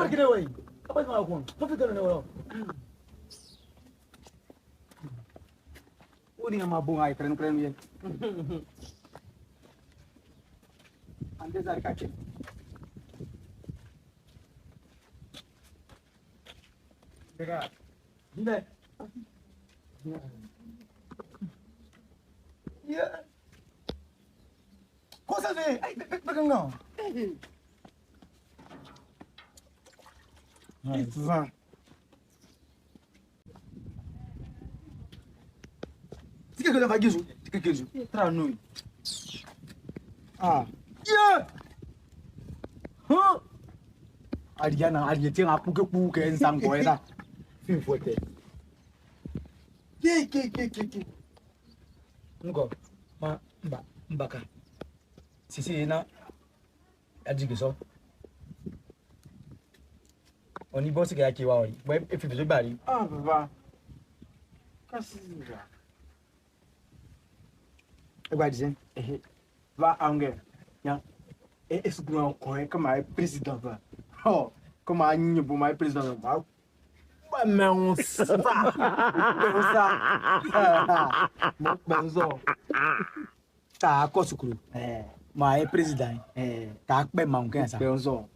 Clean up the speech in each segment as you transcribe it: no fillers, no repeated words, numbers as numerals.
kire wei. Apa ma ko. Fofi kere ne wo. Uni nga mabunga ay kren kren ye. Ande zari kake. Dega. Dile. Yeah. Cosa de? Ay, pe pe no. Itzan. Tike kele va gizu. Tike gizu. Tra nous. Ah. Yeah. Huh. Ariana, Ariana, tiens, apuke puke nsango era. Fin fote. Ke ke ke ke ke. Ngo. Ma mba mbaka. Sisi na ajigiso. Oni bosi ke akiwa ori. Bo e fi bizo bari. Ah, papa. Kasi za. E gba dizen. Eh, va ange. Ya. E e su kuna ko e kama e president va. Oh, kama anyi bo my president va. Ba me on sa. Pe sa. Mo pe so. Ta ko sukuru. Eh, Ma e president. eh. Ta pe ma nkan sa. Pe so.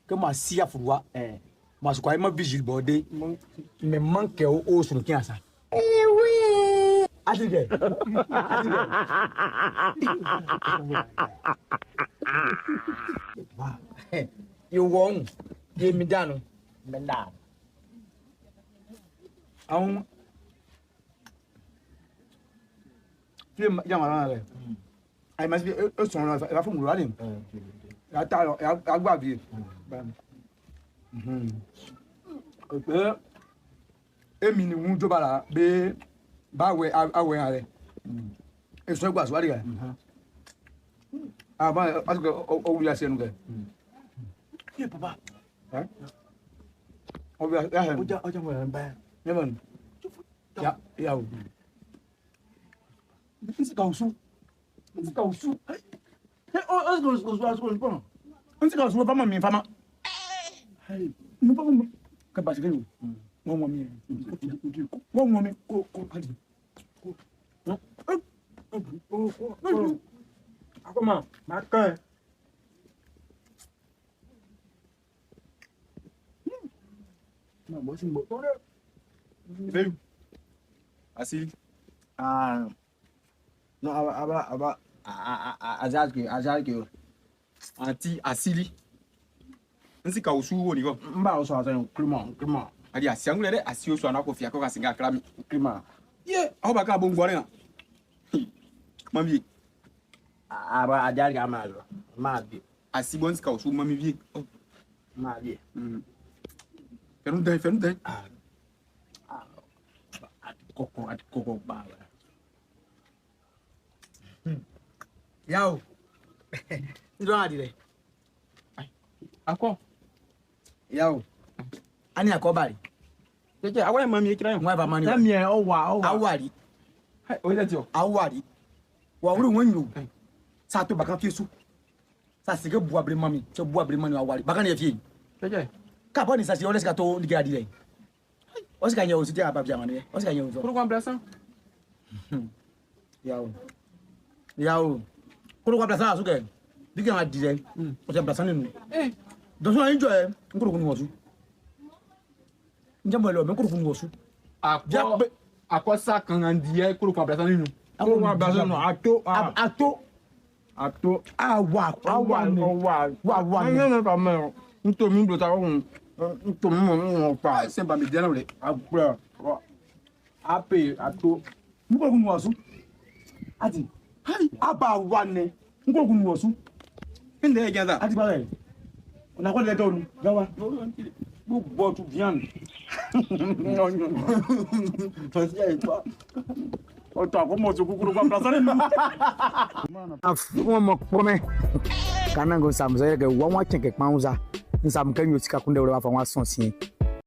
Ke ma siya furuwa. Eh. Ma su kwa ma vigil bode. Mo Me manke o o sunu kian sa. Atige. Atige. va. Ye won. Ye mi danu. Me na. Àwọn tí yà wà lára rẹ̀ àyè máa ṣe é sọ̀rọ̀ ẹ̀ bá fún mi rẹ̀ Eh. ẹ̀ ta ẹ̀ agbá bi. Pé èmi ni wọ́n jọba la bẹ́ẹ̀ bá wẹ̀ awẹ̀ rẹ̀ èso ẹgbà sùwárì rẹ̀ àbá àtúkọ̀ ọ̀wúlẹ̀ àṣẹ ẹnu kẹ̀. Ye papa. Ọ̀wúlẹ̀ àṣẹ ẹnu. Oja oja mo ba. Never. Ya, ya. Nsi ka osu. Nsi ka osu. Eh, o o o o o o. Nsi ka osu fama mi fama. Hey. Mo fama mi. Ka ba sikenu. Wọ́n wọ́n mi. Wọ́n wọ́n mi ko ko hadi. Ko ko ko. Akoma, ma kan. Ma bo sin bo. Feyu. Asili. Ah. Non, aba aba aba a a azalki azalki. Anti asili. Nsi ka osu wo ni ko. Mba o so asan klima klima Adi asiangu le de asi osu ana ko fia ko ka singa kra mi. klima. Ye, awo ba ka bo ngware na. Mami, Aba azalki ama lo. Ma bi. asi bo nsi ka osu mami bi. Oh. Ma bi. Fenu den, fenu den. Ah. At koko at koko ba. Ya o. Ndo adi re. Akọ. Ya o. Ani akobari. Jeje, awa e mami e kra yan. Wọ́n bá ma ni. Tell me o wa o wa. Awari. Hai, o ile ti o. Awari. Wa wuri wọ́n yìí o. Sa to bakan fi su. Sa sike bu abiri mami. Se bu abiri mami awari. Bakan ni e fi yi. Jeje. Ka bɔ ni sasi ɔlɛ sika to nige adi dɛ. O sika ɲɛ o si tɛ a ba bi amani yɛ. O sika ɲɛ o sɔrɔ. Kuru kwa blasan. Yawo. Yawo. Kolo ka bila sa kɛ. Dike ka di dɛ. O tɛ bila sani ninnu. Eh, Dɔsɔn an jɔ yɛ. N koro kun wɔsu. N jɛ mɔlɔ mɛ n koro kun wɔsu. akọ akọ sa kan an di ye kuru kwa blasan ninu. Koko wa ba no ato a A to ato. a wa a wa Awa ni. o wa. Wa wa ni. Ne ne pa me. Nto mi do ta ko nto mi mo mo pa. Se ba mi di na le. Agbe. Ape ato. N koro kun wɔsu. Ati. A ba wa ni. N koro kun wɔsu. Inde e gada. Ati ba yɛ. O na ko lɛ dɔɔni. Gawa. Gbogbo tu viande. Ọtọ àkọ́mọ̀ tó kúkúrú pa plasani nù. Afuma mo kpɔmɛ kana ngo samu sɛ kɛ wɔn wa tiɲɛ kɛ kpan sa nsamu kɛ nyɔ sika kunde wɛrɛ b'a fɔ n ka sɔn siɲɛ.